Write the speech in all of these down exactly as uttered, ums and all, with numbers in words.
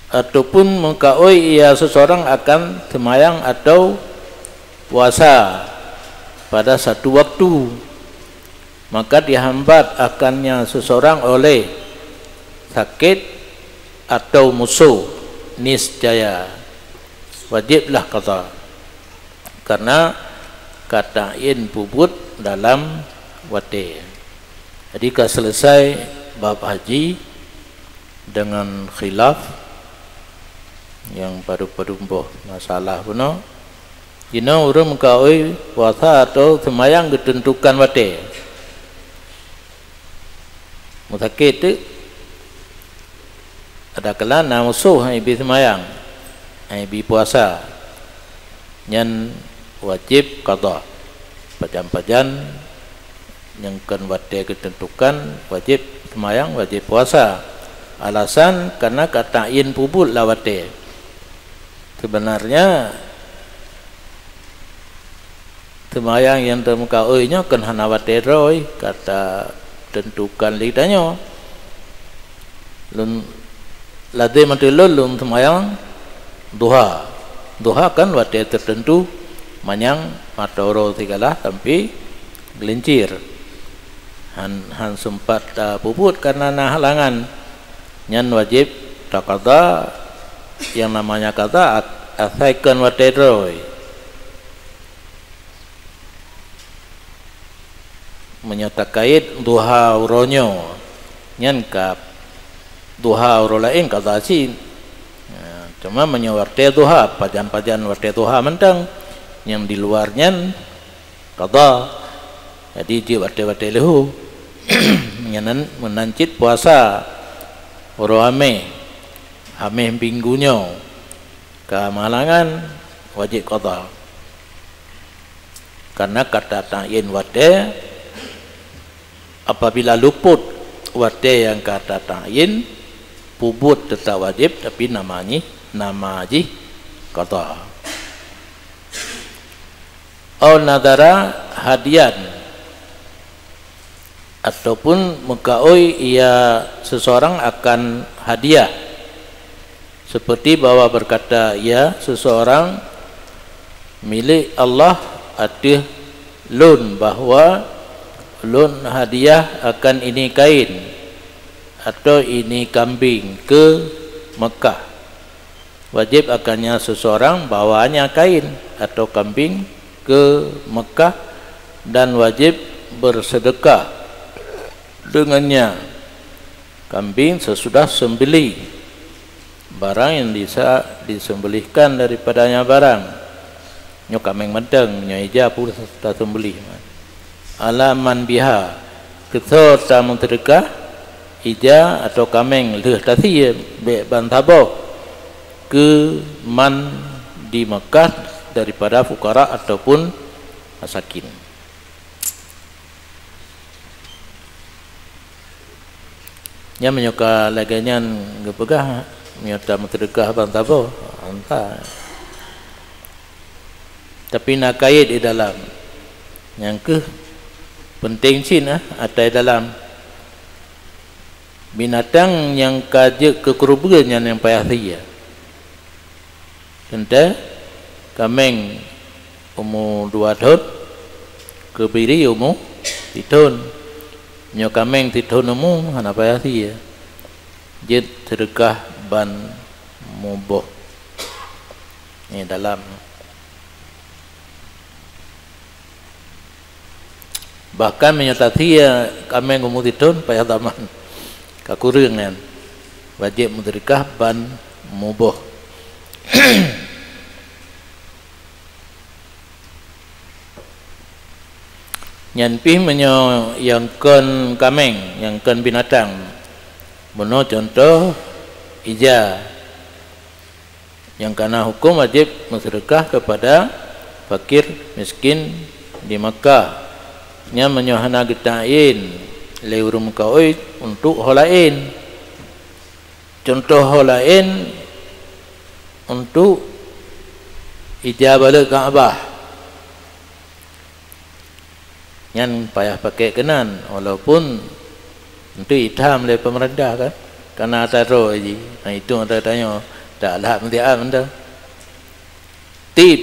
Ataupun meukaôi ia seseorang akan seumayang atau puasa pada satu waktu, maka dihambat akannya seseorang oleh sakit atau musuh, niscaya wajiblah qadha, karena ka ta'yin peubuet dalam watée. Jadi ka selesai bab haji dengan khilaf nyang padub-padub boh masalah bunoe. Jinoe ureuëng meukaôi puasa atau seumayang geuteuntukan watée. Meusakét teuk, adakala na musoh han ibi seumayang, han ibi puasa, nyan wajéb qadha. Pajan-pajan nyang kon watée geuteuntukan wajéb seumayang, wajéb puasa. Alasan, karena ka ta'yin peubuet lam watée. Seubeunarnya, seumayang nyang teumeukaôi nyoe kon hana watée droe, ka tateuntukan lé tanyoe. Lôn, lazem ateueh lôn, lôn seumayang duha. Duha kan watée teuteuntu, manyang mata uroe sigala sampoe geulincir. Han, han seumpat tapeubuet karena na halangan. Nyan wajéb taqadha, nyang namanya qadha, asai kon watée droe. Meunyoe takait duha uroe nyoe, nyan ka duha uroe laén qadha cit. Nah, cuma meunyoe watée duha, pajan-pajan watée duha mantong, nyang di luar nyan qadha. Jadi, jeuet watée-watée leuhô. Nyan meunan cit puasa uroe Hamèh, Hamèh minggu nyoe ka meuhalangan, wajéb qadha. Karena ka tata'yin watée, apabila luput watée nyang ka tata'yin, peubuet teutap wajéb, tapi nama jih, nama jih qadha. Au nadhara hadiyan, ataupun meukaôi ia seseorang akan hadiah, seperti bahwa berkata ia seseorang, "Milék Allah ateueh lôn bahwa lôn hadiah akan ini kain atau ini kambing keu Meukah." Wajéb akannya seseorang bawanya kain atau kambing keu Meukah dan wajéb beuseudeukah deungannya kambing sesudah seumbelih barang nyang bisa diseumbelihkan daripadanya barang. Nyoe kaméng mantong, nyoe ija pun taseumbelih. Ala man biha, keusoe tameuseudeukah ija atau kaméng lheueh tasie bék ban saboh keu man di Meukah daripada fukara ataupun masakin. Nyan meunyoe ka lagée nyan geupeugah, meunyoe tameuseudeukah ban saboh, anta. Tapi na kayèe di dalam. Nyang keuh peunteng cit, ah, ata dalam. Binatang nyang ka jeuet keu keureubeuen nyan nyang payah sie. Teuntée kaméng umu dua thon, keubiri umu sithon. Nyoe kaméng sithon umu hana payah sie, jeuet seudeukah ban muboh. Nyoe dalam. Bahkan meunyoe tasie kaméng umu sithon payah taman, ka kureueng nyan, wajéb meuseudeukah ban muboh. Nyan pih meunyoe nyang kon kaméng, nyang kon binatang, bunoe cuntoh ija. Nyang kana huköm wajéb meuseudeukah keupada fakir miskin di Makkah. Nyan meunyoe hana geutaén lé ureuëng meukaôi untuk ho laén. Cuntoh ho laén untuk ija baleuet Ka'bah. Nyan payah pakai keunan, walaupun enteuk itam lé peumeurintah kan, kana ata droe jih. Nah, itu ata tanyoe, Tak lhah meutiap mantong. Tib,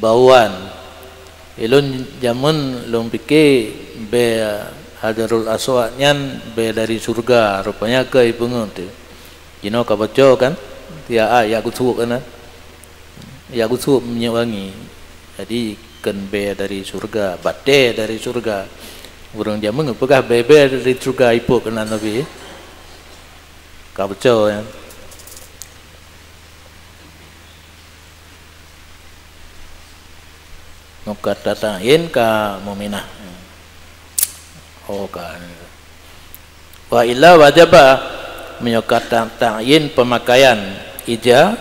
bauan. Ilôn jameun lôn pike bèe Hajarul Aswad nyan bèe dari syeuruga, rupanya keu ipeungeut teuh. Jinoe ka boco kan? Ya, ah, ya geusuek kan? Ya geusuek minyeuk wangi. Jadi, kheun bèe dari syeuruga, batèe dari syeuruga. Ureueng jameun geupeugah bèe-bèe dari syeuruga ipok keunan Nabi. Ka boco, ya. Meunyoe ka tata'yin ka muminah. Oh, ka. Wa illa wajaba, meunyoe ka ta-, ta'yin peumakaian ija,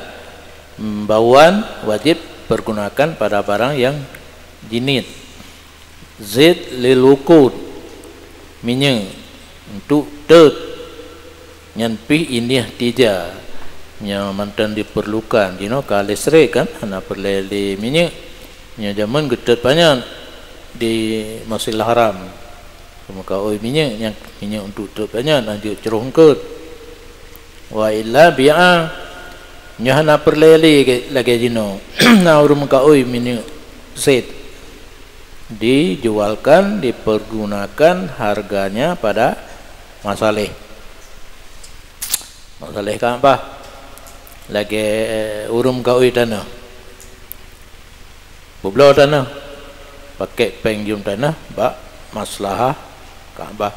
bauan, wajéb pergunakan pada barang nyang jiniet. Zait lil wuqud, minyeuk untuk teut, nyan pih indih tija. Nyan mantong diperlukan. Jinoe ka listrik kan, hana peureulèe lé minyeuk. Nyoe jameun geuteut panyöt di Masjidil Haram. Meukaôi minyeuk, nyan minyeuk untuk teut panyöt, hanjeuet cruh eungkôt. Wa illa bi'a, nyoe hana peureulèe lé lagèe jinoe. Na ureueng meukaôi minyeuk zait. Dijualkan, dipergunakan harganya pada masalah. Masalah Ka'bah. Lagèe ureueng meukaôi tanoh. Peubloe tanoh. Pakèk pèng jeuem tanoh bak maslahah Ka'bah.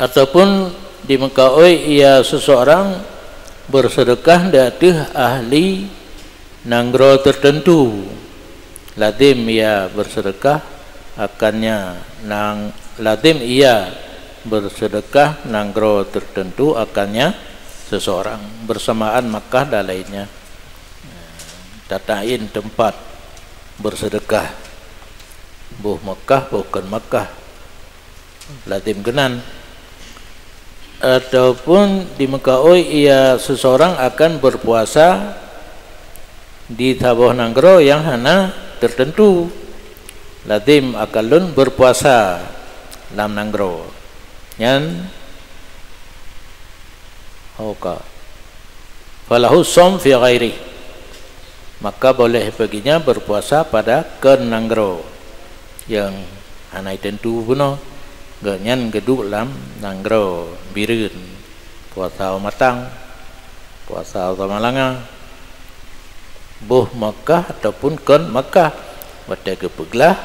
Ataupun dimeukaôi ia seseorang bersedekah di ateueh ahli nanggroe tertentu, lazim ia bersedekah akannya nang-, lazim ia bersedekah nanggroe tertentu akannya seseorang, bersamaan Makkah dan lainnya. Tata'yin teumpat bersedekah, boh Makkah, boh kon Makkah, lazim keunan. Ataupun dimeukaôi ia seseorang akan berpuasa di saboh nanggroe nyang hana tertentu, lazim akan lôn berpuasa lam nanggroe nyan. Oka. Falahu shaum fi ghairih. Maka boleh baginya berpuasa pada kon nanggroe nyang hana jitentu bunoe, gobnyan geuduek lam nanggroe Bireuen, puasa u Matang, puasa u Samalanga, boh Makkah ataupun kon Makkah, watèe geupeuglah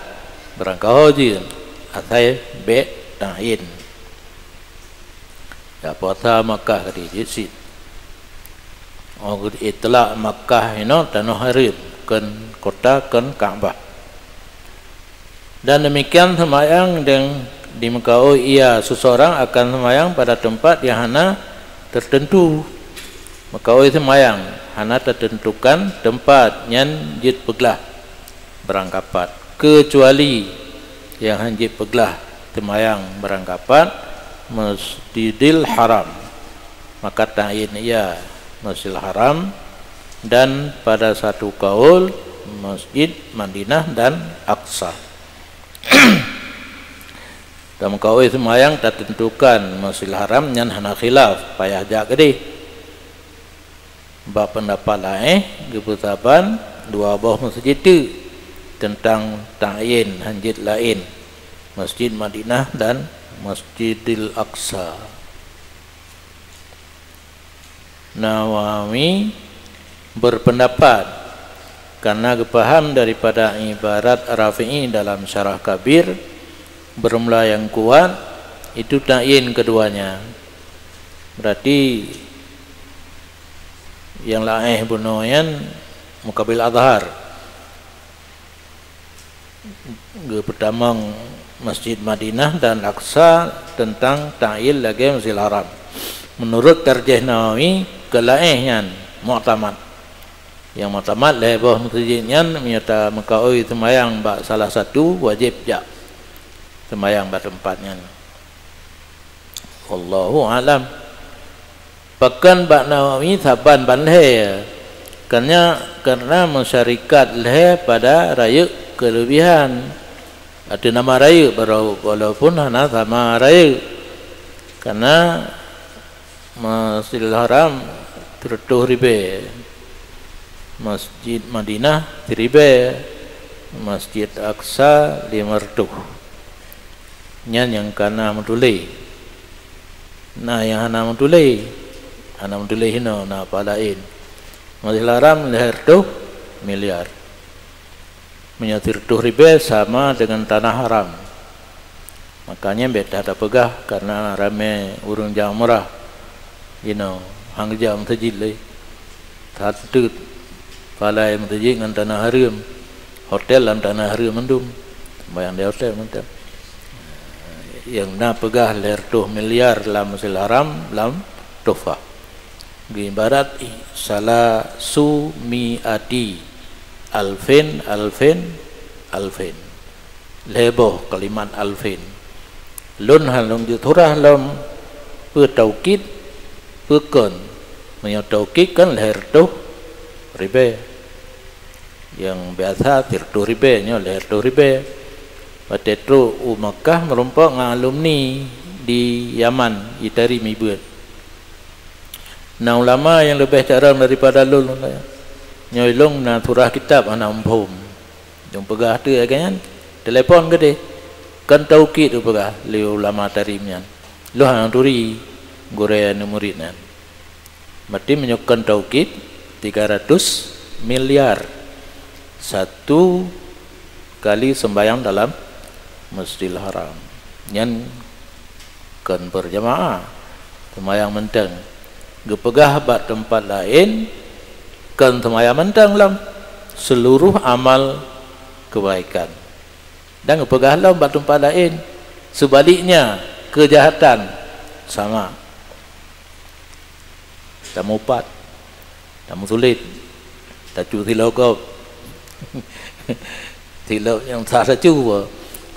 barangkaho jeuet, asai bèk ta'yin. Ya, puasa Makkah ka jeuet cit. Oh, itlak Makkah inoe tanoh hareuem, kon kota, kon Ka'bah. Dan demikian seumayang dan dimeukaôi ia seseorang akan seumayang pada teumpat nyang hana tertentu. Meukaôi seumayang hana teuteuntukan teumpat nyan jeuet peuglah barangkapat, keucuali nyang hana jeuet peuglah teumayang barangkapat Masjidil Haram, maka ta'yin ia Masjidil Haram, dan pada satu kaul Masjid Madinah dan Aqsa. Tameukaôi seumayang tateuntukan Masjidil Haram nyan hana khilaf, payah jak keudeh. Bak peundapat laén, geupeusaban dua boh meuseujid teuk teuntang ta'yin hanjeuet laén, Masjid Madinah dan Masjidil Aqsa. Nawawi berpendapat, karena geupaham daripada ibarat Rafi'i dalam Syarah Kabir, bermula yang kuat, itu ta'yin keduanya. Berarti, nyang laén bunoe nyan mukabil azhar. Geupeutamong Masjid Madinah dan Aqsa teuntang ta'yin lagèe Masjidil Haram. Meunurot tarjih Nawawi, keu laén nyan mu'tamad. Nyang mu'tamad lhèe boh meuseujid nyan meunyoe tameukaôi seumayang bak salah satu, wajéb jak seumayang bak teumpat nyan. Wallahu a'lam. Pakon bak Nawawi saban ban lhèe, karena, karena meusyarikat lhèe pada rayeuk keulebihan. Ateueh nama rayeuk, walaupun hana sama rayeuk. Karena Masjidil Haram sireutôh ribèe, Masjid Madinah siribèe, Masjid Aqsa limong reutôh. Nyan nyang ka na meutuléh. Na nyang hana meutuléh, hana meutuléh hinoe, na pat laén. Masjidil Haram lhèe reutôh miliar. Meunyoe sireutôh ribèe sama dengan tanah haram. Makanya bèk that tapeugah karena ramè ureueng jak umrah. Jinoe han geujak meuseujid lé. That teut palai meuseujid ngon tanah hareuem. Hotel lam tanah hareuem mandum. Sembahyang di hotel mantong. Nyang na peugah lhèe reutôh miliar lam Masjidil Haram lam Tuhfah. Geuibarat salasu mi'ati alfin, alfin, alfin. Lhèe boh kalimat alfin. Lôn han lôn jeuet surah lom peue taukid, peue kon. Meunyoe taukid kan lhèe reutôh ribèe. Nyang biasa sireutôh ribèe, nyoe lhèe reutôh ribèe. Watèe trôk u Makkah meurumpok ngon alumni di Yaman, jitarém beuet. Na ulama nyang leubeh carông daripada lôn. Nyoe lôn na surah kitab hana muphom. Lôn peugah teuk lagèe nyan, telepon keudéh. Kon taukid lôn peugah lé ulama tarém nyan. Lôn hana turi gurèe aneuk murit nyan. Berarti meunyoe kon taukid, tiga ratus miliar. Satu kali sembahyang dalam Masjidil Haram. Nyan kon berjamaah, sembahyang mantong. Geupeugah bak teumpat laén, kon sembahyang mantong lom, seluruh amal kebaikan. Dan geupeugah lom bak teumpat laén, sebaliknya, kejahatan, sama. Tamupat, tamutulét, tacu silop gob. Silop nyang sah tacu.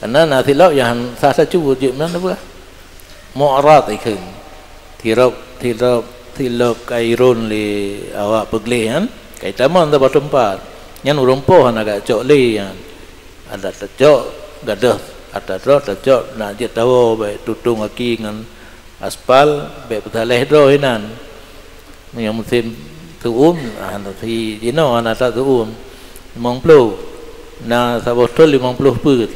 Karena na silop nyang sah tacu, jeuet meunan peugah. Mu'rad ikheun. Silop, silop, silop ka irôn lé awak peugleh nyan, ka itamong saboh teumpat. Nyan ureueng poh hana geucok lé nyan. Adak tacok gadôh, adak droe tacok nak jeuet tawoe bèk tutong aki ngon aspal, bèk peusaléh droe inan. Meunyoe musém seu'uem, ah, si jinoe hana that seu'uem. Limong ploh. Na saboh thôn limong ploh peuet.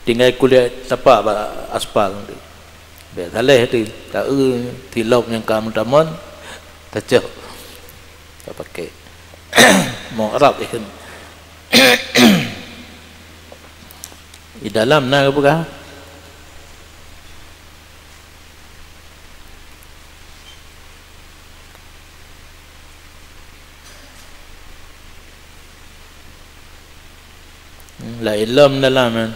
Tinggai kulét tapak bak aspal. Bèk saléh teuh, taeu silop nyang ka meutamong, tacok, tapakèk. Mu'rad ikheun. Di dalam na geupeugah. Laén lom dalam nyan.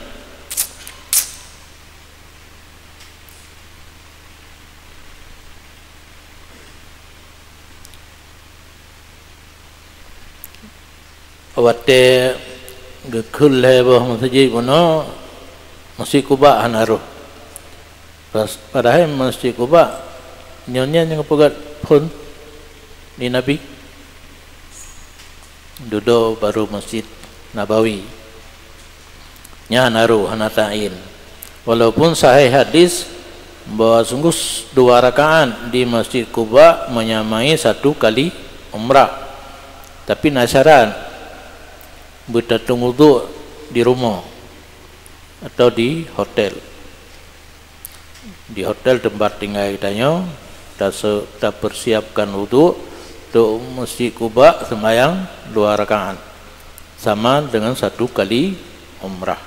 Watèe geukheun lhèe boh meuseujid bunoe, Masjid Quba hana rôh. Pas-, padahai Masjid Quba nyoe nyan nyang geupeugöt phôn di Nabi. Dudoe barô Masjid Nabawi. Nyan hana rôh, hana ta'yin. Walaupun sahih hadis bahwa sungguh dua rakaat di Masjid Quba menyamai satu kali umrah. Tapi na syarat, beutateueng udhu di rumoh atau di hotel. Di hotel teumpat tinggai geutanyoe, tase-, tapersiapkan udhu untuk Masjid Quba seumayang dua rakaat, sama dengan satu kali umrah.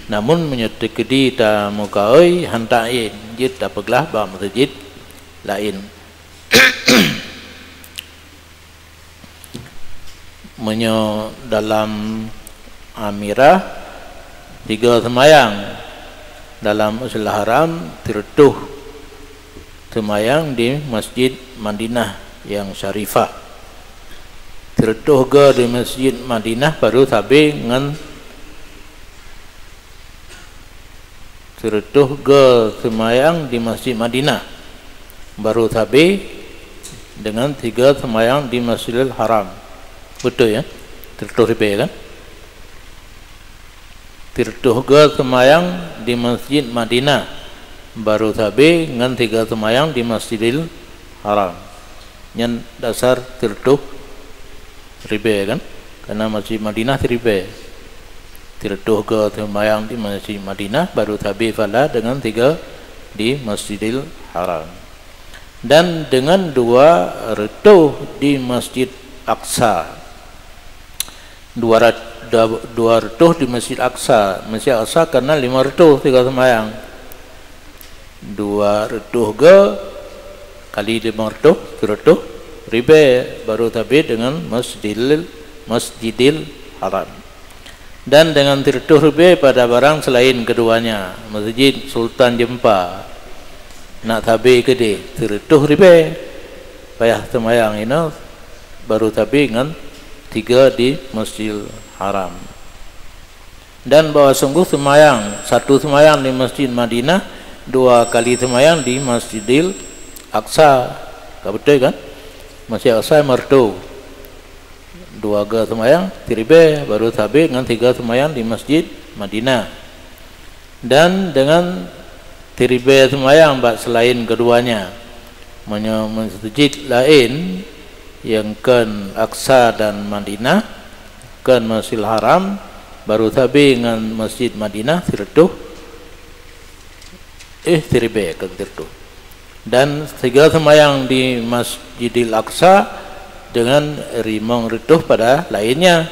Namun, meunyoe teukeudi tameukaôi, han ta'yin, jeuet tapeuglah bak meuseujid laén. Meunyoe dalam Amirah, tiga seumayang, dalam Masjidil Haram, sireutôh seumayang di Masjid Madinah nyang Syarifah. Sireutôh goe di Masjid Madinah baru sabe ngon Sireutôh goe seumayang di Masjid Madinah, baru sabe dengan tiga seumayang di Masjidil Haram. Beutôi, ya? Sireutôh ribèe, kan? Sireutôh goe seumayang di Masjid Madinah, baru sabe ngon tiga seumayang di Masjidil Haram. Nyan dasar sireutôh ribée kan? Karena Masjid Madinah siribée. Sireutôh go seumayang di Masjid Madinah, baru sabe pahala dengan tiga di Masjidil Haram. Dan dengan dua reutôh di Masjid Aqsa. Dua rat-, dua, dua reutôh di Masjid Aqsa. Masjid Aqsa karena lima reutôh tiga seumayang. Dua reutôh go kali lima reutôh, sireutôh ribée, baru sabe dengan Masjidil, Masjidil Haram. Dan dengan sireutôh ribée pada barang selain keduanya, Masjid Sultan Jeumpa, nak sabe keudeh, sireutôh ribée payah seumayang inoe, baru sabe ngon tiga di Masjidil Haram. Dan bahwa sungguh seumayang, satu seumayang di Masjid Madinah, dua kali seumayang di Masjidil Aqsa. Ka beutôi kan? Masjid Aqsa meureutoh. Dua go seumayang, siribée, baru sabe ngon tiga seumayang di Masjid Madinah. Dan dengan siribée seumayang bak seulaén keduanya. Meunyoe masjid laén nyang kon Aqsa dan Madinah, kon Masjidil Haram, baru sabe ngon Masjid Madinah sireutôh, eh, siribée kon sireutôh. Dan tiga seumayang di Masjidil Aqsa dengan limong reutôh pada laénnya.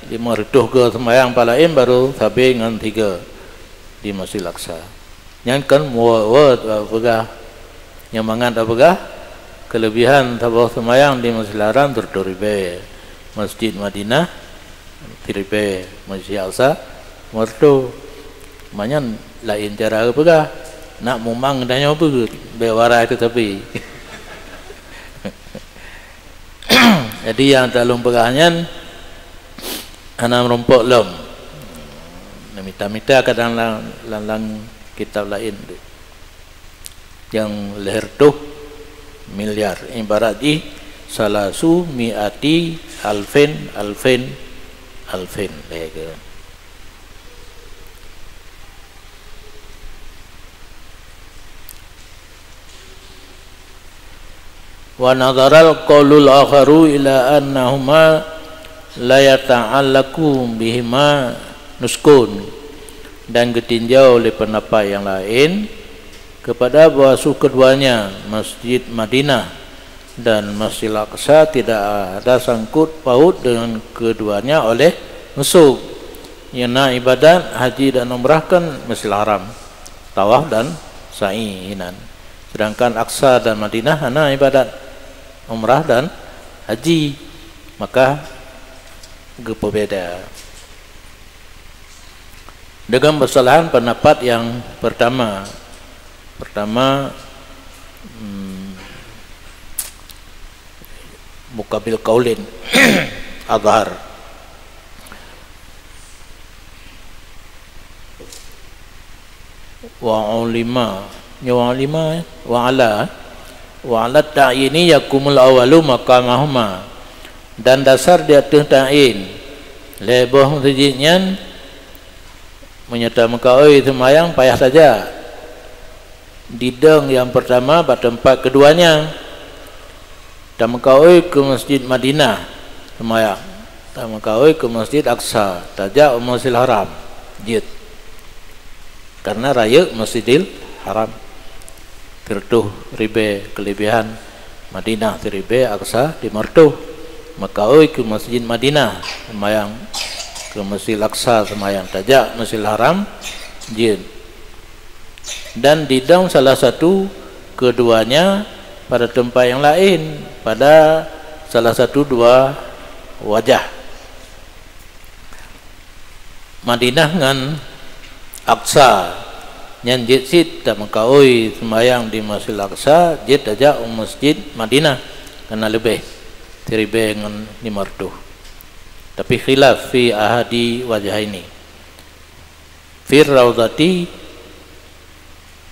Limong reutôh go seumayang pada laén baru sabe ngon tiga di Masjidil Aqsa. Nyan kan muwa-, wa-, peugah. Nyang mangat peugah, kelebihan saboh seumayang di Masjidil Haram sireutôh ribée. Masjid Madinah siribée, Masjid Aqsa meureutoh. Manyan laén cara geupeugah. Nak mumang tanyoe beuet, bék warai teuh sabe. Jadi nyang talôn peugah nyan hana meurumpok lom. Neumita-mita kadang lam, lam, lam kitab laén tu. Nyang lhèe reutôh miliar, ibarat jih salasu miati alfin, alfin, alfin, lhèe keu. Wa nadharal qaulul akharu ila annahuma la yata'allaqu bihima nuskun, dan geutinjau lé peundapat nyang laén keupada bahwa su keduanya, Masjid Madinah dan Masjidil Aqsa, tidak ada sangkut paut dengan keduanya oleh nusuk, nyang na ibadat haji dan umrah kon Masjidil Haram, tawaf dan sa'i hinan. Sedangkan Aqsa dan Madinah hana ibadat umrah dan haji, maka geupeubeda. Dengan beusalahan peundapat nyang peurtama. Peurtama, hmm, muqabil qaulin azhar. Wa ulima, nyoe wa ulima, eh? Wa ala, wa ala ta'yini yakumul awwalu maqamahuma. Dan dasar di ateueh ta'yin, lhèe boh masjid nyan meunyoe tameukaôi seumayang payah saja. Didong nyang peurtama bak teumpat keuduanya. Tameukaôi keu Masjid Madinah seumayang. Tameukaôi keu Masjid Aqsa, tajak u Masjidil Haram jeuet. Karena rayeuk Masjidil Haram. Sireutôh ribée keulebihan, Madinah siribée, Aqsa limong reutôh. Meukaôi keu Masjid Madinah, seumayang keu Masjidil Aqsa, seumayang tajak Masjidil Haram jeuet. Dan didong salah satu keduanya pada teumpat nyang laén, pada salah satu dua wajah. Madinah ngon Aqsa, nyan jeuet cit tameukaôi seumayang di Masjidil Aqsa, jeuet tajak u Masjid Madinah, karena leubeh, siribée ngon limong reutôh. Tapi khilaf fi ahadi wajhaini. Fir Raudhati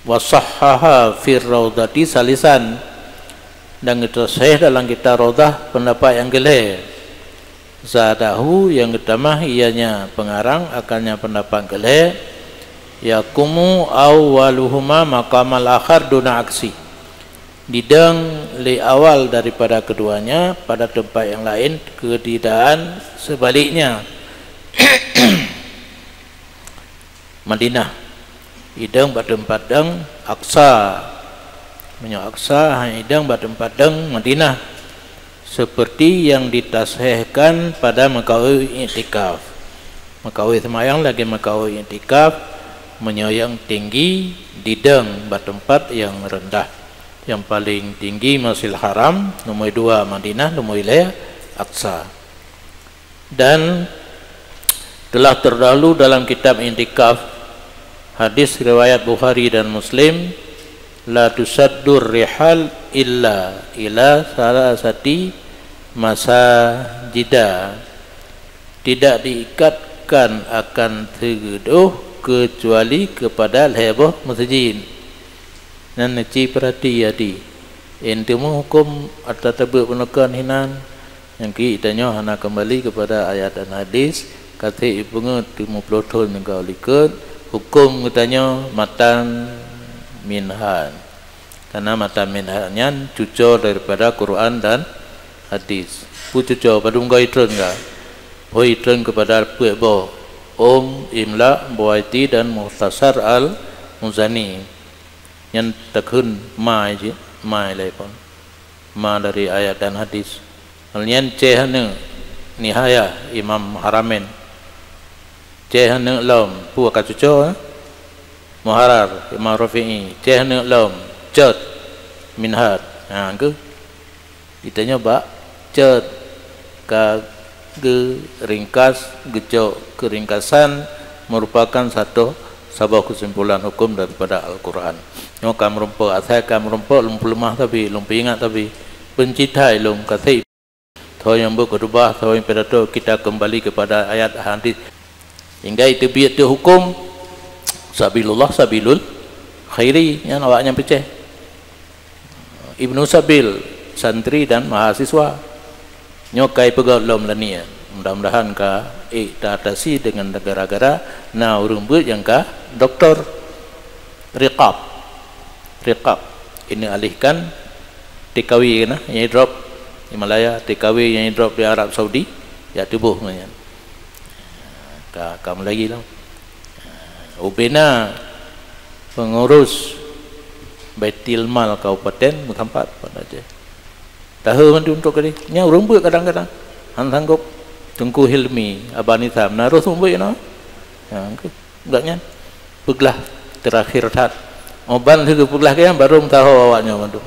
wa sahhaha fir Raudhati salisan, dan geutasahih dalam kitab Raudhah peundapat nyang keulhèe. Zadahu, nyang geutamah ianya peungarang akannya peundapat keulhèe, Yaqumu awwaluhuma maqamal akhar duna aksi. Didong lé awal daripada keduanya pada tempat yang lain keadaan sebaliknya. Madinah. Idong bak teumpat dong Aqsa. Meunyoe Aqsa, hai idong bak teumpat dong Madinah. Seperti yang ditasheihkan pada meukawi iktikaf. Meukawi seumayang lagée meukawi iktikaf, meunyoe nyang tinggi didong bak teumpat nyang reundah. Nyang paleng tinggi Masjidil Haram, nomor dua Madinah, nomor lhée Aqsa. Dan telah terdahulu dalam kitab Intikaf, hadis riwayat Bukhari dan Muslim, "La tusaddur rihal illa ila salasati masajida." Tidak diikatkan akan teugeudôh kecuali kepada lhée boh meuseujid. Nan neuci peurati adi. Enteuk meuhuköm ata teubeuet peuneukon hinan, nyang keuiek tanyoe hana keumbali keupada ayat dan hadis, ka seb ipeungeut teumeuplôh thon nyang ka likot, huköm geutanyoe matan minhaj. Karena matan minhaj nyan cuco daripada Quran dan hadis. Peue cuco, padum goe itreun ka? Hôi itreun keupada peuet boh, Umm, Imla, Buwaiti dan Mukhtasar Al-Muzani. Nyan takheun ma jih, ma ilée phon. Ma dari ayat dan hadis. Nyan ceh aneuk Nihayah Imam Haramain. Ceh aneuk lom, peue ka cuco, eh? Muharrar Imam Rafi'i. Ceh aneuk lom, Cot Minhaj. Ha, keuh. Geutanyoe bak Cot ka geuringkas, geucok keuringkasan merupakan satu saboh keusimpulan huköm daripada Al-Quran. Nyoe ka meurumpok, asai ka meurumpok lôn peuleumah sabe, lôn peuingat sabe. Beunci that lôn ka seb. Soe nyang beuet khutubah, soe nyang pidato, kita keumbali keupada ayat hadis. Hingga iteubiet teuh huköm, sabilullah sabilul khairi, nyan awaknyan peuceh. Ibnu Sabil, santri dan mahasiswa. Nyoe ka ipeugöt lom laniet. Mudah-mudahan ka ék ta atasi deungon gara-gara na ureuëng beuet nyang ka doktor. Riqab. Riqab. Ini alihkan T K W keunan, nyang drop di Malaya, T K W nyang drop di Arab Saudi, jak tuboh nyan. Ka, ka meulagi lom. Ubena pengurus Baitul Mal Kabupaten meusampat pada Aceh. Tahe mandum untuk kali. Nya ureuëng beuet kadang-kadang. Han sanggob. Teungku Hilmi, Abah Nizam, na roh seumeubeuet na. Ya, ke. Enggak nyan. Peuglah terakhir that. Oban sigoe peuglah ke nyan baru meusaho awak nyoe mandum.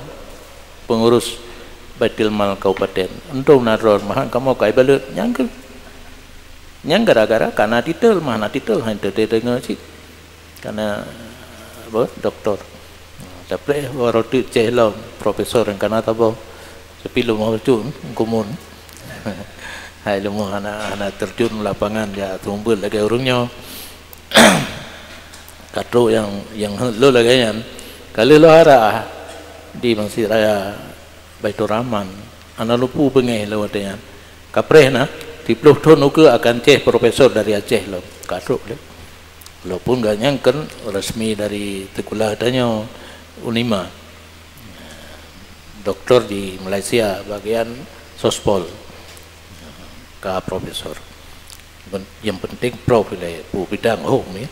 Pengurus Baitul Mal Kabupaten. Untuk na roh mahan kamoe kai balut. Nyang ke. Nyang gara-gara kana titel, mah na titel, han teudeungoe cit. Kana, apa, doktor. Tapi baru tu ceh lom, profesor nyang kana saboh. Tapi leumoh bacut, kumun. Hai leumoh hana, hana terjun lapangan, ya, tumbul lagée ureuëng nyoe. Katrok nyang, nyang lo lagée nyan. Ka lheueh lo harah di Masjid Raya Baiturrahman, hana lupu beungéh lewat nyan. Kapreh na, siplôh thon ukeue akan ceh profesor dari Aceh lom. Katrok lé. Walaupun gobnyan kan resmi dari sikula tanyoe, Unima. Doktor di Malaysia, bagian sospol. Ka profesor. Ben-, yang penting prof ilée, peue bidang hom ya.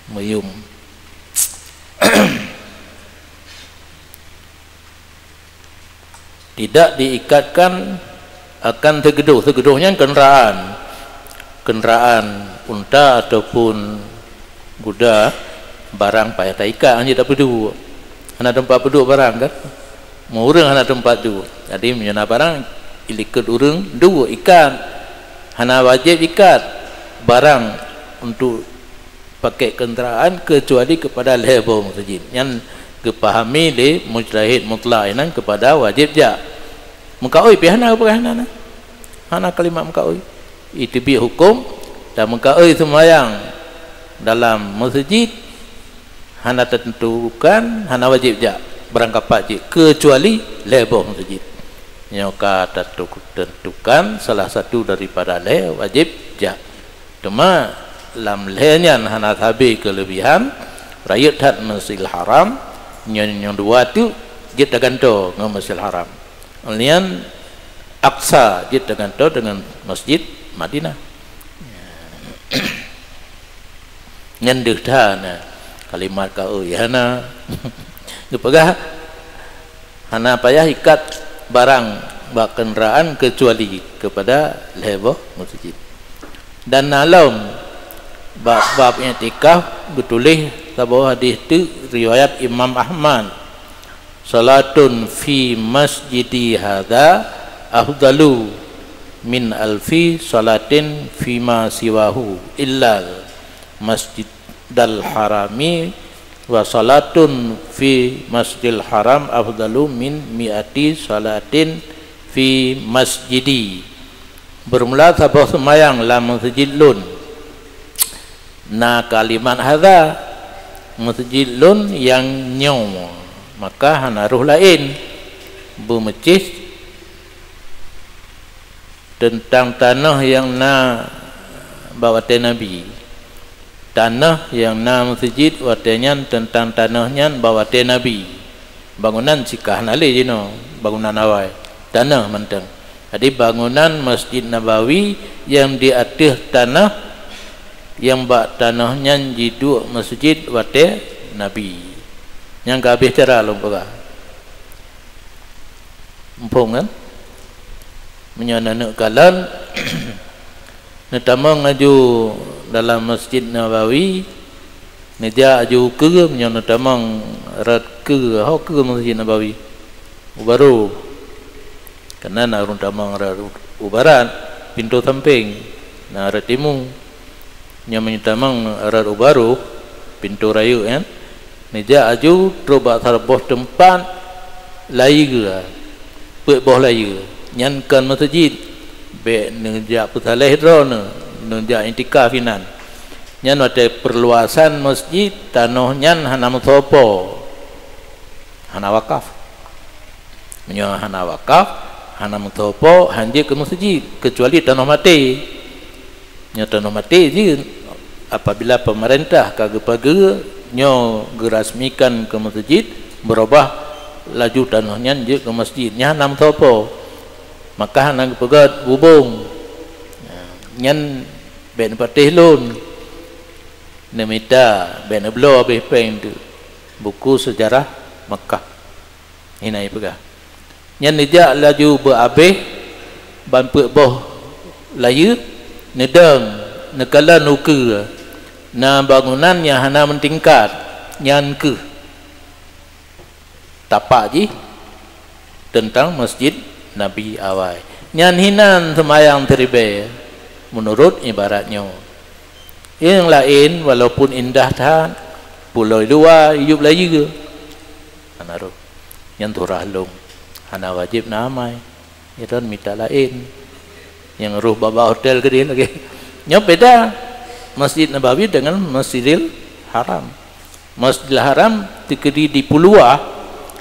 Meuyum. Tidak diikatkan akan teugeudôh. Teugeudôh nyan kenderaan. Kenderaan unta ataupun kuda, barang payah taikat, hana tapeuduek. Hana teumpat peuduek barang kan? Meu ureuëng hana teumpat duek. Jadi meunyoe na barang, ilikot ureuëng duek ikat. Hana wajéb ikat barang untuk pakai kenderaan kecuali kepada lhée boh meuseujid. Nyan geupahami lé mujtahid mutlak inan kepada wajéb jak. Meukaôi pih hana geupeugah hana na. Hana kalimat meukaôi. Iteubiet huköm dan meukaôi seumayang dalam meuseujid hana teutentukan, hana wajéb jak barangkapat jih kecuali lhée boh meuseujid. Nyoe ka tatu-, tentukan salah satu daripada lhée wajéb Jak. Teuma lam lhèe nyan hana sabe keuleubihan, rayeuk that Masjidil Haram, nyoe, nyoe dua teuk jeuet tagantoe ngon Masjidil Haram. Nyan Aqsa jeuet tagantoe deungon Masjid Madinah. Nyan deuh that na kalimat ka, oh, ya na. Geupeugah, hana payah ikat barang bak kenderaan kecuali kepada lhèe boh meuseujid. Dan na lom bak bab iktikaf geutuléh saboh hadis teuk riwayat Imam Ahmad, "Salatun fi masjidi hadza afdalu min alfi salatin fima siwahu illal masjidal harami, wa salatun fi masjidil haram afdalu min mi'ati salatin fi masjidi." Beurmula saboh seumayang lam meuseujid lôn, na kalimat hadza, meuseujid lôn nyang nyoe, maka hana roh laén. Beumeucéh teuntang tanoh nyang na bak watèe Nabi. Tanoh nyang na meuseujid watèe nyan teuntang tanoh nyan bak watèe Nabi. Bangunan sika hana lé jinoe, bangunan awai, tanoh mantong. Jadi, bangunan Masjid Nabawi nyang di ateueh tanoh nyang bak tanoh nyan jiduek meuseujid watèe Nabi. Nyang ka habéh cara lôn peugah. Muphom kan? Meunyoe na neuk kalon, neutamong aju dalam Masjid Nabawi, neujak aju ukeue, meunyoe neutamong rot keue, ho keue Masjid Nabawi, u barô. Karena na ureueng tamong rot u, u barat, pintoe sampéng, na rot timu. Nyoe meunyoe tamong rot u barô, pintoe rayeuk nyan, neujak aju trok bak saboh teumpat layeue, peuet boh layeue. Nyan kon meuseujid, bèk neujak peusaléh droeneuh, neujak iktikaf inan. Nyan watèe peurluasan meuseujid, tanoh nyan hana meusoe po, hana wakaf. Meunyoe hana wakaf, hana meusoe po, han jeuet keu meuseujid, keucuali tanoh maté. Nyoe tanoh maté jeuet, apabila peumeurintah ka geupageue nyoe geurasmikan keu meuseujid, beurubah laju tanoh nyan jeuet keu meuseujid, nyan hana meusoe po, maka hana geupeugöt bubông. Nyan bèk neupatéh lôn, neumita, bèk neubloe habéh péng teuk. Buku Sejarah Makkah. Hina ipeugah. Nyan neujak laju beuabéh ban peuet boh layeue, neudong, neukalon ukeue, na bangunan nyang hana meutingkat, nyan keuh tapak jih teuntang Masjid Nabi awai. Nyan hinan seumayang siribèe, meunurot ibarat nyoe. Nyang laén, walaupun indah that, pulo luwa, yup layeue, hana roh. Nyan surah lôn, hana wajéb na amai. Ya, dan mita laén. Nyang roh babah hotel keudeh lagèe. Nyoe beda Masjid Nabawi dengan Masjidil Haram. Masjidil Haram teukeudi di pulo luwa,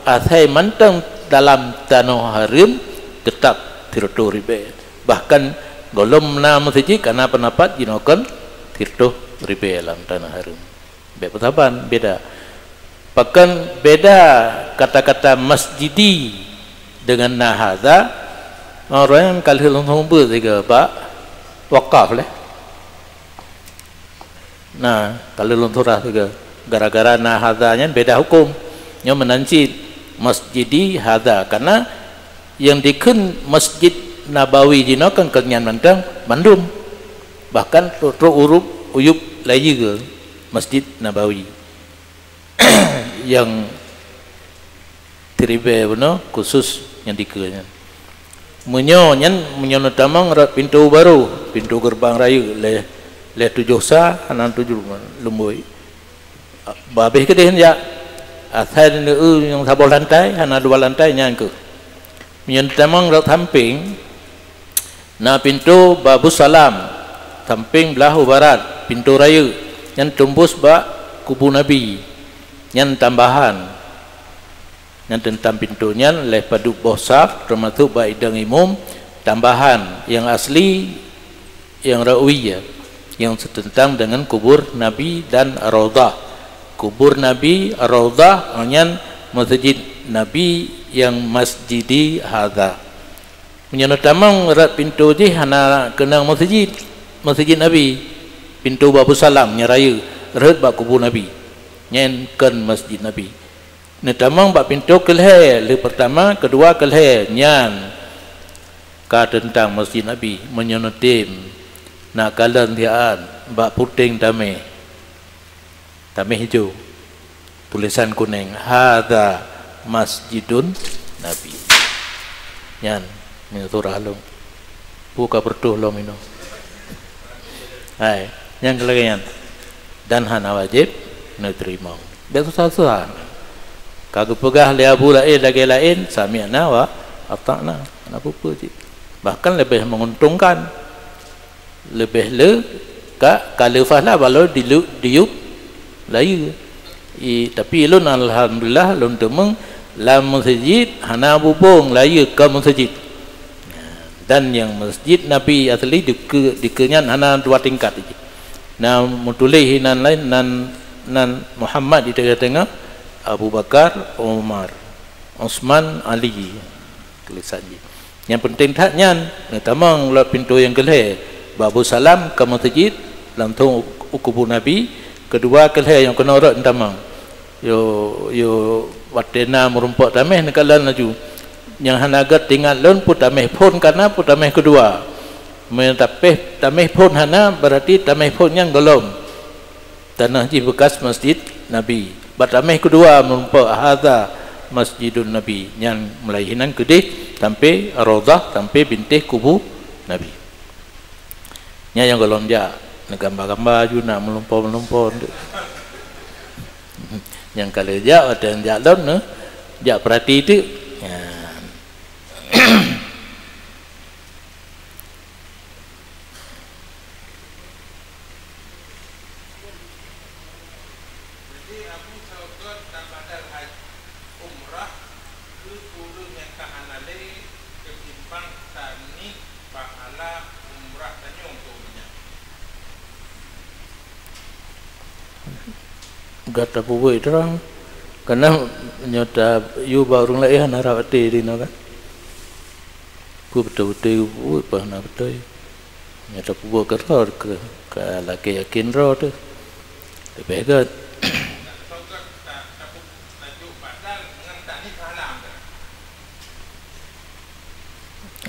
asai mantong dalam tanoh hareuem teutap sireutoh ribèe. Bahkan gohlom na meuseujid kana peundapat jinoe kon sireutoh ribèe lam tanoh hareuem. Bèk peusaban, beda. Pakon beda kata-kata masjidi dengan na hadza? Ureueng ka lheueh lôn seumeubeuet sigoe bak wakaf lé. Nah, ka lheueh lôn surah sigoe. Gara-gara na hadza nyan beda huköm. Nyoe meunan cit masjidi hadza, karena nyang dikheun Masjid Nabawi jinoe kan keu nyan mantong mandum. Bahkan trok-trok urup uyup layeue Masjid Nabawi. Nyang siribèe bunoe khusus nyang dikeue nyan. Meunyoe nyan, meunyoe neutamong rot pintoe barô, pintoe geureubang rayeuk lhèe, lhèe tujoh sa, hana tujoh lumbôi. Babeh keudeh jak, asai neueu nyang saboh lantai, hana dua lantai, nyan keuh. Meunyoe neutamong rot sampéng, na pintoe Babus Salam, sampéng blah u barat, pintoe rayeuk, nyan tumbus bak kubu Nabi, nyan tambahan. Nyan teuntang pintoe nyan lhèe padub boh saf, teumasok bak idong imum, tambahan. Nyang asli yang Ra'wiyah, yang seuteuntang deungon kubur Nabi dan Raudhah. Kubur Nabi, Raudhah, nyan meuseujid Nabi yang masjidi hadza. Meunyoe neutamong rot pintoe jih hana keunong meuseujid, meuseujid Nabi, pintoe Babus Salam nyang rayeuk rhot bak kubu Nabi. Nyan kon masjid Nabi. Neutamong bak pintoe keu lhèe, lheueh peurtama, keudua, keu lhèe, nyan ka teuntang masjid Nabi. Meunyoe neutem, na kalon siat bak puténg tamèh. Tamèh ijo, tulésan kunéng, "Hadza masjidun Nabi." Nyan, meunyoe surah lom. Peue ka peureutôh lom inoe. Hai, nyang keu lagèe nyan. Dan hana wajéb neuteurimong. Bèk susah-susah. Ka geupeugah lé Abu laén lagèe laén, sami'na wa ata'na. Hana peue-peue cit. Bahkan leubeh menguntungkan. Leubeh le ka, ka le fahla balo dilu-, diyup layeue. I, tapi lôn alhamdulillah lôn teumeung lam meuseujid hana bubông layeue ka meuseujid. Dan nyang meuseujid Nabi asli dikeue, dikeue nyan hana dua tingkat. Na meutuléh nan laén, nan, nan Muhammad di teungoh-teungoh, Abu Bakar, Umar, Utsman, Ali. Tulésan jih. Nyang peunteng that nyan, neutamong lom pintoe nyang keu lhèe, Babus Salam ka meuseujid, langsông u, u kubu Nabi, keudua keu lhèe nyang keunoe rot neutamong. Yo, yo, watèe na meurumpok tamèh neukalon laju. Nyang hana gèt teuingat lôn peue tamèh phôn ka na, peue tamèh keudua. Meunyoe tapèh, tamèh phôn hana, beurati tamèh phôn nyan gohlom. Tanoh jih beukas masjid Nabi. Bak tamèh keudua meurumpok, "Hadza masjidun Nabi." Nyan mulai hinan keudéh sampoe Raudhah, sampoe bintéh kubu Nabi. Nyan nyang gohlom jak, neugamba-gamba aju na meulumpo-meulumpo. Nyang ka lheueh jak, watèe jak lom neu, jak peurati teuk. Nyan. Jadi, Abu Saudon tabadal haji, umrah, keu ureueng nyang ka hana lé, keutimbang tanih pahala umrah tanyoe keu ureueng nyan. Gata peubuet terang, karena nyoe ta yue bak ureueng laén hana rab até dinoe kan. Peue beutôi-beutôi peubuet, peue hana beutôi. Nyata peubuet keudroe keu, ka lakèe yakin droe teuh. Leubeh gèt.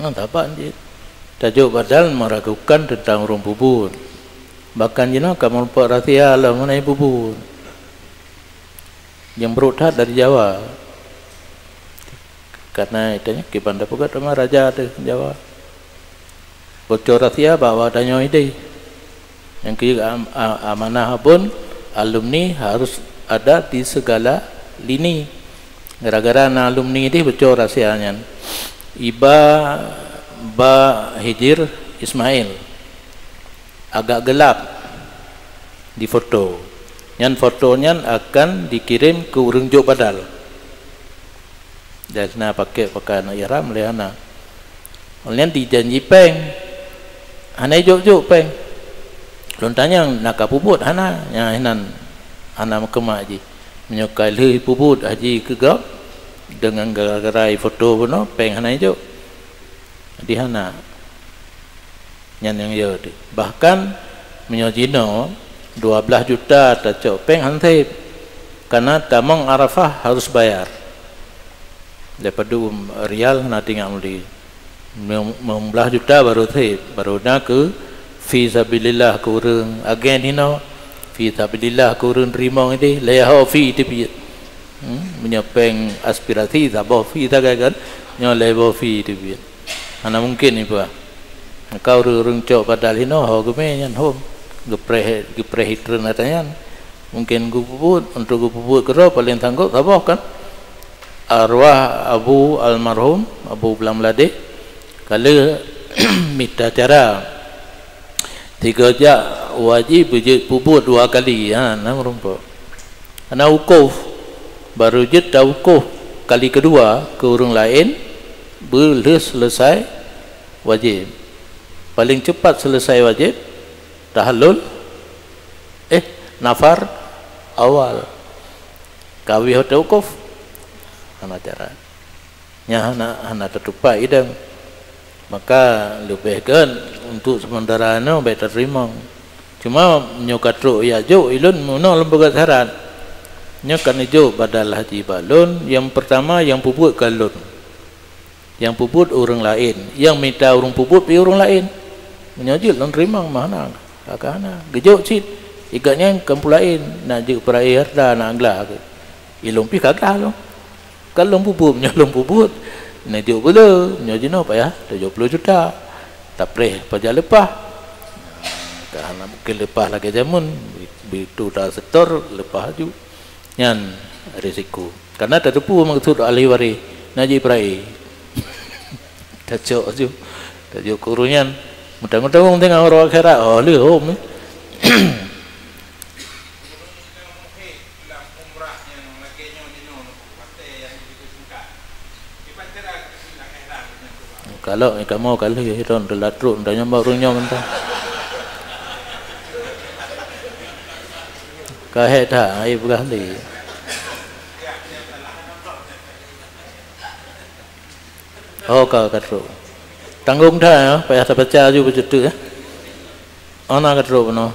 Ngon saban jih. Tajok badal meurumpok ureueng peubuet. Bahkan jinoe ka meurumpok rahsia lom meunan peubuet. Nyang brok that dari Jawa. Karena itu nyan kiban tapeugah teuma raja teuh Jawa. Bocor rahsia bak tanyoe idéh. Nyang keu am-, a-, amanah abon alumni harus ada di segala lini. Gara-gara na alumni idéh bocor rahsia nyan. Iba ba Hijir Ismail. Agak gelap di foto. Nyan foto nyan akan dikirim keu ureueng jok badal. Dan na pakèk pakaian ihram lé hana. Ulèh nyan dijanji pèng. Hana jok-jok pèng. Lôn tanyong na ka peubuet hana? Nyan hinan hana meukeumah jih. Meunyoe ka lheueh peubuet haji keu gob deungon gara-gara foto bunoe pèng hana jok. Di hana. Nyan nyang yo teuh. Bahkan meunyoe jinoe dua blaih juta tacok pèng han sép. Karena tamong Arafah harus bayar. Daripada rial hana tinggai meuli. Lima blaih juta baru sép, baru na keu fi sabilillah keu ureueng agen hino, fi sabilillah keu ureueng teurimong idéh, lhèe ho fi teubiet. Hmm, meunyoe pèng aspirasi saboh fi sagai kan, nyoe lhèe boh fi teubiet. Hana mungken ipeugah. Maka ureueng-ureueng cok padahai hino ho geumè nyan hom. Geupreh, geupreh itreun ata nyan. Mungken geupeubuet, untuk geupeubuet keudroe paleng sanggob saboh kan. Arwah Abu almarhum, Abu Blang Meuladeih, ka lheueh mita cara. Tiga jak wajéb beujeuet peubuet dua kali, ha, na meurumpok. Hana wukuf, baru jeuet tawukuf kali keudua keu ureueng laén, beulheueh seuleusai wajéb. Paling cepat selesai wajib tahallul, eh, nafar awal. Ka abéh watèe wukuf, hana cara. Nyan hana, hana tatupat idang. Maka leubeh gét untuk sementara nyoe bèk tateurimong. Cuma nyoe ka trok jak jok ulôn meunoe lôn peugah syarat. Nyoe ka neujok badal haji bak lôn, nyang peurtama nyang peubuet ka lôn. Nyang peubuet ureuëng laén, nyang mita ureuëng peubuet pih ureuëng laén. Meunyoe jeuet lôn teurimong mah hana, ka hana. Geujok cit, i gobnyan kampung laén, na jeuet peurayeuk hareuta, na glah. Ilôn pih ka glah lôn. Ka lôn peubuet, meunyoe lôn peubuet, neujok beu le, meunyoe jinoe payah tujoh ploh juta. Tapreh pajan leupah. Ka hana mungken leupah lagèe jameun, bitu ta setor, leupah aju. Nyan risiko. Karena tateupeue maksud ahli waréh, na jeuet peurayeuk. Tacok aju. Tajok keu ureuëng nyan. Meutanggong-tanggong teungoh uroe akhirat, oh, lheueh hom, eh. Kalok kamoe ka lheueh, ron teulat trok, tanyoe bak ureuëng nyoe mantong. Ka hék that, ai peugah lé. Oh, ka, ka trok. Tanggong that, ya, payah tabaca aju bacut tu, ya. Oh, na ka trok bunoe.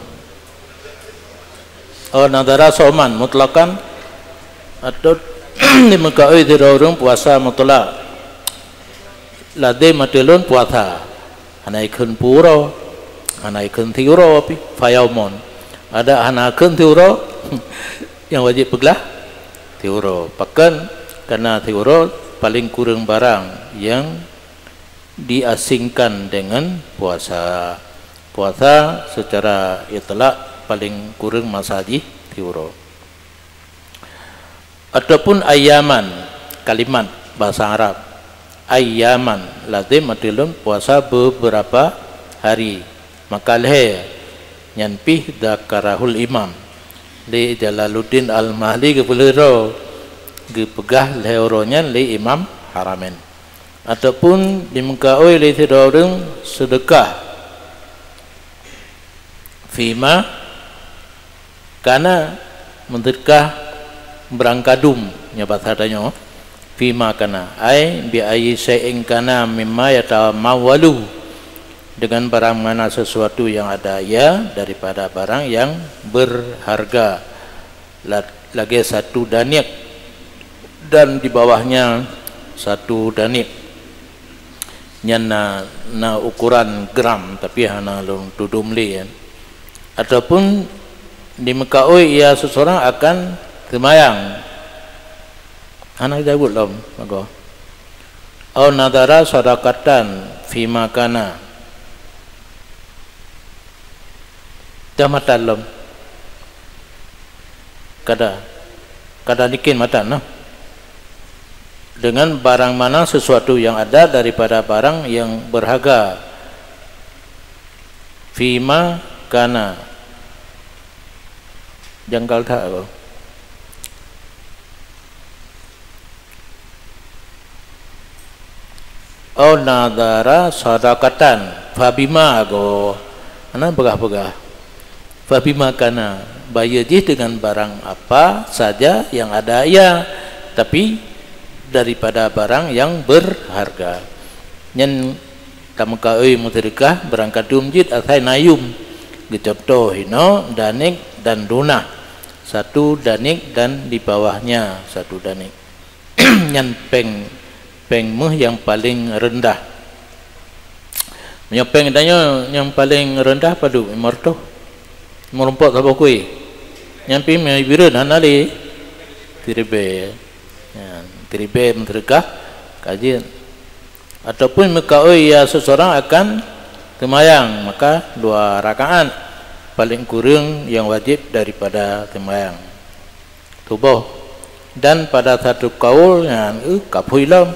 Oh, nadhara sauman mutlaqan, atau di muka ui sidroe ureuëng puasa mutlak. Lazim ateueh lôn puasa. Hana ikheun peuet uroe, hana ikheun siuroe pih, fayaumun. Adak hana kheun siuroe, nyang wajéb peuglah siuroe. Pakon? Karena siuroe paléng kureueng barang nyang diasingkan dengan puasa. Puasa secara itlak paléng kureueng masa jih siuroe. Ataupun ayyaman, kalimat bahasa Arab. Ayyaman, lazim ateueh lôn puasa beberapa hari. Maka lhée nyan pih dzakarahul imam. Lé Jalaluddin Al-Mahli geupeuleuroe, geupeugah lhée uroe nyan lé Imam Haramain. Ataupun dimeukaôi lé sidroe ureuëng seudeukah fima kana, meuseudeukah barang kadum, nyoe basa tanyoe, fima kana, ai bi ayyi syai'in kana mimma yatamawwalu, dengan barang mana sesuatu yang ada ia daripada barang yang berharga, la-, lagée satu daniek dan di bawahnya satu daniek. Nyan na, na ukuran gram, tapi hana lôn tudum lé, ya. Ataupun dimeukaôi ia seseorang akan seumayang. Hana jaweueb lom, bagoe. Au nadhara shadaqatan fima kana. Dah matan lom. Kada, kada nikin matan, nah. Dengan barang mana sesuatu yang ada daripada barang yang berharga. Fima kana. Janggal that ko. Au nadhara shadaqatan, fabima go. Hana peugah-peugah. Fabima kana, bayeue jih dengan barang apa saja yang ada ia, tapi daripada barang yang berharga. Nyan tameukaôi meuseudeukah barang kadum jeuet asai na yum. Geucuntoh hinoe daniek dan dunah. Satu daniek dan di bawahnya satu daniek. Nyan péng, péng méuh nyang paleng reundah. Meunyoe péng tanyoe nyang paleng reundah padub, limong reutôh. Meurumpok saboh kui. Nyan pih meubireuen hana lé. Siribée. Nyan, siribée meuseudeukah ka jeuet. Ataupun meukaôi ia seseorang akan seumayang, maka dua rakaat paleng kureueng nyang wajéb daripada seumayang suboh. Dan pada satu kaul nyan, eh, ka phui lom,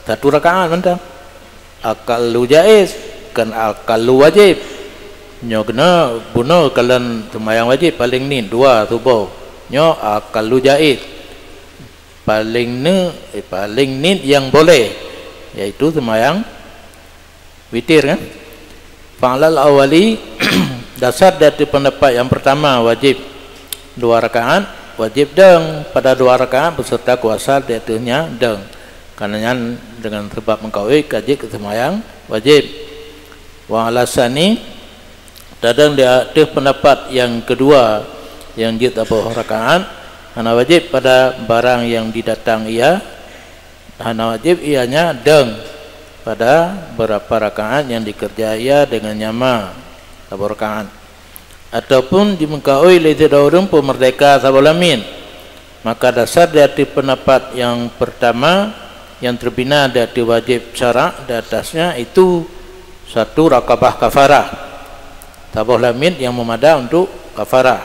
satu rakaat mantong. Aqallu jaiz, kon aqallu wajéb. Nyoe keunoe bunoe kalon seumayang wajéb paleng niet dua suboh. Nyoe aqallu jaiz. Paleng ne-, eh, paleng niet nyang boleh, yaitu seumayang witir, kan? Fa'alal awwali, dasar di ateueh peundapat nyang peurtama wajéb dua rakaat, wajéb deung pada dua rakaat beuseurta kuasa di ateuehnya deung. Karena nyan deungon sabab meukaôi ka jeuet keu seumayang wajéb. Wa 'ala tsani, tadong di ateueh peundapat nyang keudua nyang jeuet saboh rakaat, hana wajéb pada barang nyang didatang ia, hana wajéb ianya deung pada beurapa rakaat nyang dikeureuja ia deungon nyama saboh rakaat, ataupun jimeukaôi lé sidroe ureuëng peumeurdéka saboh lamiet. Maka dasar di ateueh peundapat nyang peurtama nyang teubina di ateueh wajéb syarak di atasnya itu satu rakabah kafarah, saboh lamiet nyang meumada untuk kafarah,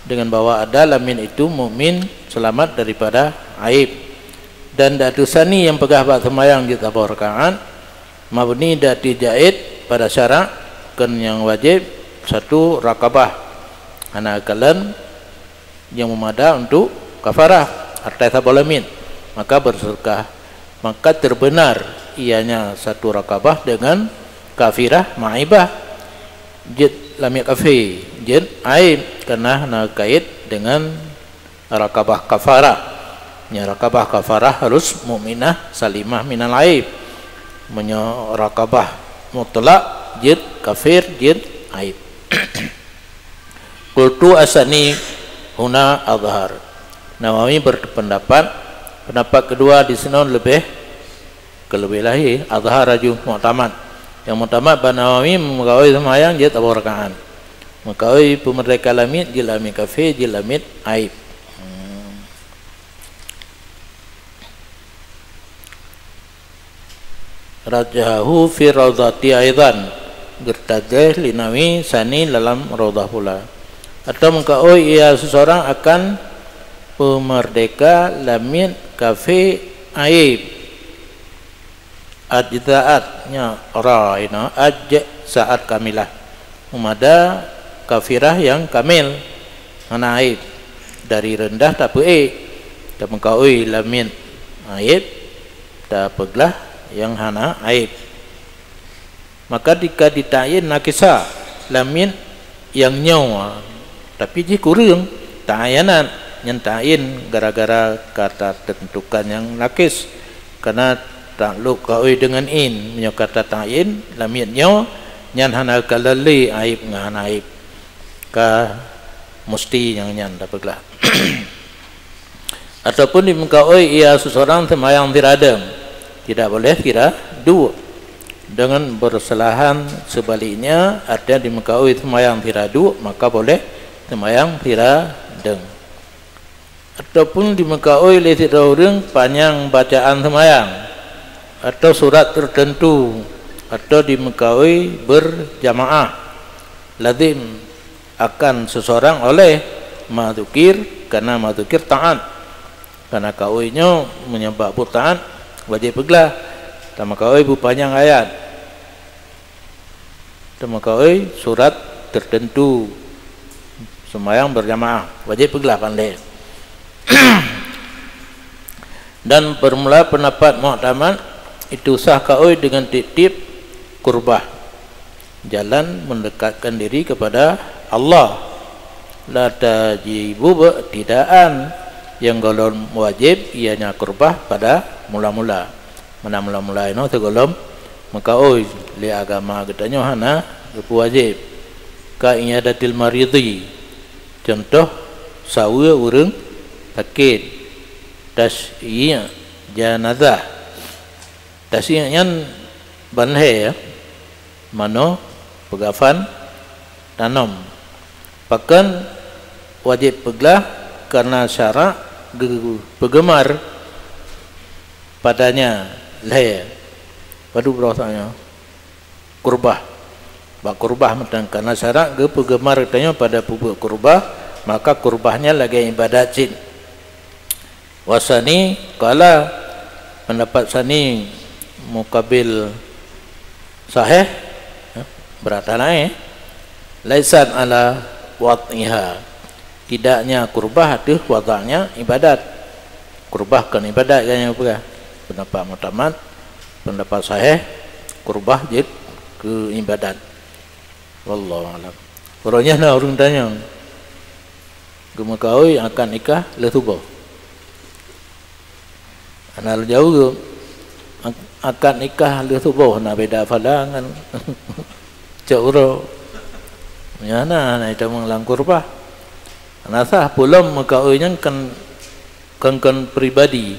deungon bahwa ada lamiet itu mukmin seulamat daripada aéb. Dan di ateueh tsani nyang peugah bak seumayang jeuet saboh rakaat, mabni di ateueh jaiz pada syarak, kon nyang wajéb satu rakabah, hana kalon nyang meumada untuk kafarah atas saboh lamiet, maka beuseurkah, maka teubeunar ianya satu rakabah deungon kafirah ma'ibah, jeuet lamiet kafé, jeuet aéb, karena hana kait deungon rakabah kafarah. Nyan rakabah kafarah harus mukminah salimah minal aéb. Meunyoe rakabah mutlak, jeuet kafir, jeuet aéb. Qultu tsani huna azhar. Nawawi berpendapat, pendapat keudua di sinoe leubeh, keuleubeh lahé, azhar laju muktamad. Nyang muktamad bak Nawawi meukaôi seumayang jeuet saboh rakaat. Meukaôi peumeurdéka lamiet jeuet lamiet kafé, jeuet lamiet aéb. Hmm. Rajjahahu fi raudhati aidan, geurajjah lé Nawawi tsani lam Raudhah pula. Atawa meukaôi ia seuseurang akan peumeurdéka lamiet kafé aéb. Ajza'at, nyan ra inoe, ajza'at kamilah. Meumada kafirah nyang kamil, hana aéb. Dari reundah tapeuék, tameukaôi lamiet aéb, tapeuglah nyang hana aéb. Maka jika ditakyin nakisah, lamiet nyang nyoe, tapi jih kureueng, ta'ayyanat, nyan ta'yin gara-gara ka tateuntukan nyang nakis. Karena taklok kaôi deungon in, meunyoe ka tata'yin lamiet nyoe, nyan hana kalon lé aéb ngon hana aéb. Ka musti nyang nyan tapeuglah. Ataupun jimeukaôi ia seuseurang seumayang sira deung, tidak boleh sira duek. Deungon beusalahan seubaliknya, artinya jimeukaôi seumayang sira duek, maka boleh seumayang sira deung. Ataupun jimeukaôi lé sidroe ureuëng panyang bacaan seumayang, atau surat teuteuntu, atau jimeukaôi beurjamaah, lazim akan seuseurang oleh ma dzukir, karena ma dzukir taát. Karena kaôi nyoe meunyoe bak buet taát wajéb peuglah, tameukaôi beupanyang ayat, tameukaôi surat teuteuntu, seumayang beurjamaah, wajéb peuglah pandai. Dan formula peundapat muktamad, itu sah kaôi deungon tieb-tieb kurbah, jalan meundekatkan diri kepada Allah. La tajibub tidaan, nyang gohlom wajéb ianya kurbah pada mula-mula. Meunan mula-mula inoe sigohlom meukaôi, lé agama geutanyoe hana geupeuwajéb. Ka i'adatil maridhi, cuntoh saweue ureuëng sakét, tasyyi' janazah. Tasyyi' nyan ban lhée, ya, manoe, peugafan, tanom. Pakon wajéb peuglah? Karena syarak geupeugeumar padanya lhée. Padub roh tanyoe? Kurbah. Bak kurbah mantong, karena syarak geupeugeumar tanyoe pada peubuet kurbah, maka kurbah nyan lagée ibadat cit. Wasani qala, pendapat sani mukabil sahih, ya, beurata laén, laisat ala wad'iha, tidaknya kurbah ateueh wadaknya ibadat. Kurbah kon ibadat, kan nyang peugah. Pendapat muktamad, pendapat sahih, kurbah jeuet keu ibadat. Wallahu a'lam. Uroe nyan na ureuëng tanyong, geumeukaôi akad nikah lheueh suboh. Hana lôn jaweueb, ak-, akad nikah lheueh suboh na beda phala ngon cok uroe. Nyan na, na itamong lam khutbah. Hana sah, peue lom meukaôi nyan kan, kan, kan pribadi.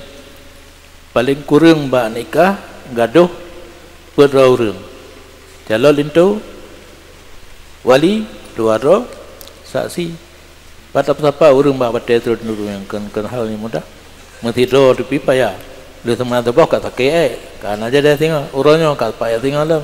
Paleng kureueng bak nikah gadôh peuet droe ureuëng. Calon linto, wali, dua droe saksi. Pat tapeusapa ureuëng bak batée sidroe ureuëng nyang kon, kon hal nyang mudah. Meusidroe teupeu payah. Lheueh teuma teuboh ka sakét, eh. Ka na jadi singoh, uroe nyoe ka payah singoh lom.